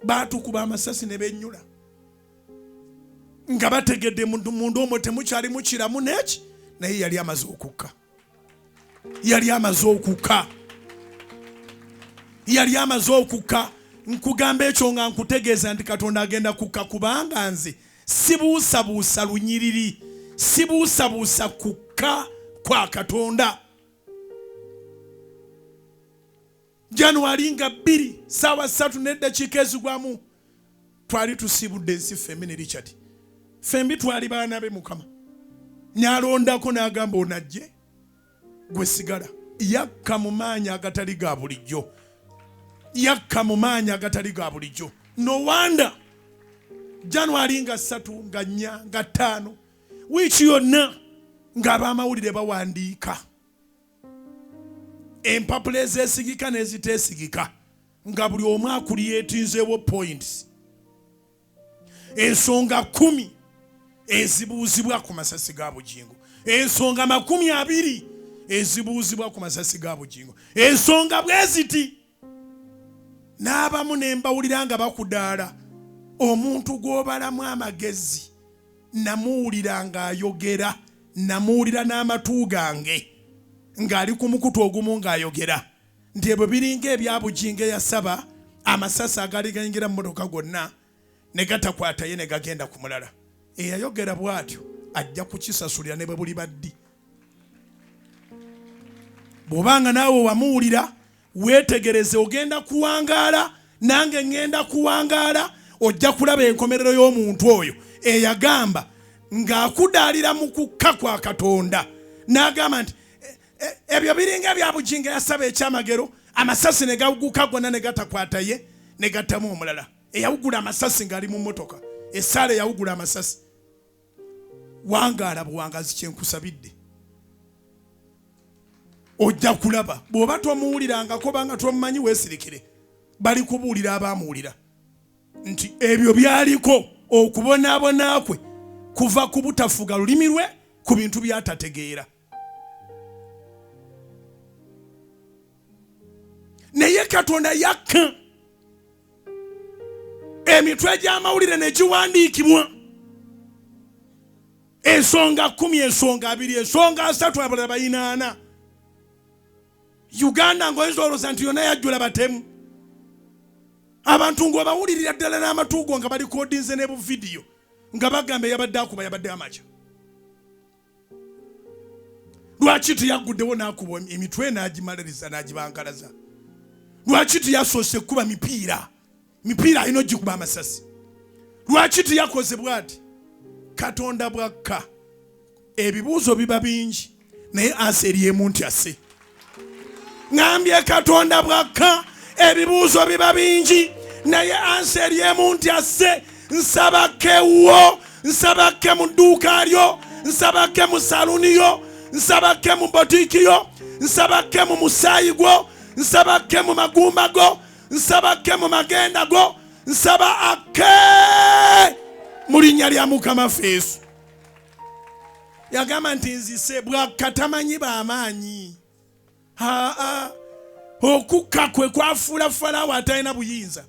Baatukuba amasasi ne bennyula nga bategedde munda omwo temukyalimu kiramu neki, naye yali amaze okukka, yali amaze okukka, yali amaze okukka. Nkugamba ekyo nga nkutegeeza nti Katonda agenda kukka, kubanga nze sibuusabuusa lunyiriri, sibuusabuusa kukka kwa Katonda. January nga 2 saawa 3 n'eddakiika ezigwamu twali tusiibudde ensi ffembi ne Richard, ffembi twali baana be. Mukama n'alondako n'agamba onajje gwe sigala. Yakka mu maanyi agatali ga bulijjo, yakka mu maanyi agatali ga bulijjo. No wonder January nga 3 nga 4 nga 5 wiiki yonna ng'abamawulire bawandiika empapula ezeesigika n'eziteesigika, nga buli omu akuliyeetinzeewo points, ensonga 10 ezibuuzibwa ku masasi ga Bugingo, ensonga 20 ezibuuzibwa ku masasi ga Bugingo, ensonga bwe ziti. N'abamu ne mbawulira nga bakudaala omuntu gw'obalamu amagezi. Namuwulira ng'ayogera, namuwulira n'amatu gange ng'ali ku mukutu ogumu ng'ayogera nti ebyo biringa ebya Bugingo eyasaba amasasi agaali gayingira mu mmotoka gonna ne gatakwata ye ne gagenda ku mulala. Eyayogera bw'atyo ajja kukisasulira ne bwe buliba ddi. Bw'obanga naawe wamuwulira, weetegereze, ogenda kuwangaala nange ŋŋenda kuwangaala, ojja kulaba enkomerero y'omuntu oyo eyagamba ng'akudaalira mu kukka kwa Katonda n'agamba nti ebyo biringa bya Bugingo eyasaba ekyamagero amasasi ne gawuguka gonna ne gatakwata ye ne gattamu omulala eyawugula amasasi ng'ali mu mmotoka, essaala eyawugula amasasi. Wangaala buwangazi, kyenkusabidde, ojja kulaba. Bw'oba tomuwulirangako banga tomumanyi, weesirikire, bali kubuulira abaamuwulira nti ebyo byaliko okubonaabona kwe kuva ku butafuga lulimi lwe ku bintu by'atategeera. Naye Katonda yakka emitwe gy'amawulire ne giwandiikibwa ensonga 10, ensonga 20, ensonga 30, abalala balina 40. Uganda ng'oyinza olowooza nti yonna yajjula batemu. Abantu ng'obawulirira ddala n'amatu go nga balikodinze ne buvidiyo nga bagamba eyabadde akuba yabadde amakya. Lwaki teyagguddewo n'akuba emitwe n'agimaliriza n'agibankalaza? Lwaki teyasoose kukuba mipiira? Mipiira alina ogikuba amasasi. Lwaki teyakoze bw'ati? Katonda bwakka ebibuuzo biba bingi, naye ansa eri emu nti asse. Ŋambye Katonda bwakka ebibuuzo biba bingi, naye ansa eri emu nti asse. Nsaba kewwo, nsaba ke mu dduuka lyo, nsaba ke mu saluni yo, nsaba ke mu botiiki yo, nsaba ke mu musaayi gwo, nsaba ke mu magumba go, nsaba ke mu magenda go, nsaba akke mu linnya lya Mukama ffe Yesu. Yagamba nti nzise bwakka tamanyi b'amaanyi. Aa, okukka kwe kwafuula Falaawo atalina buyinza.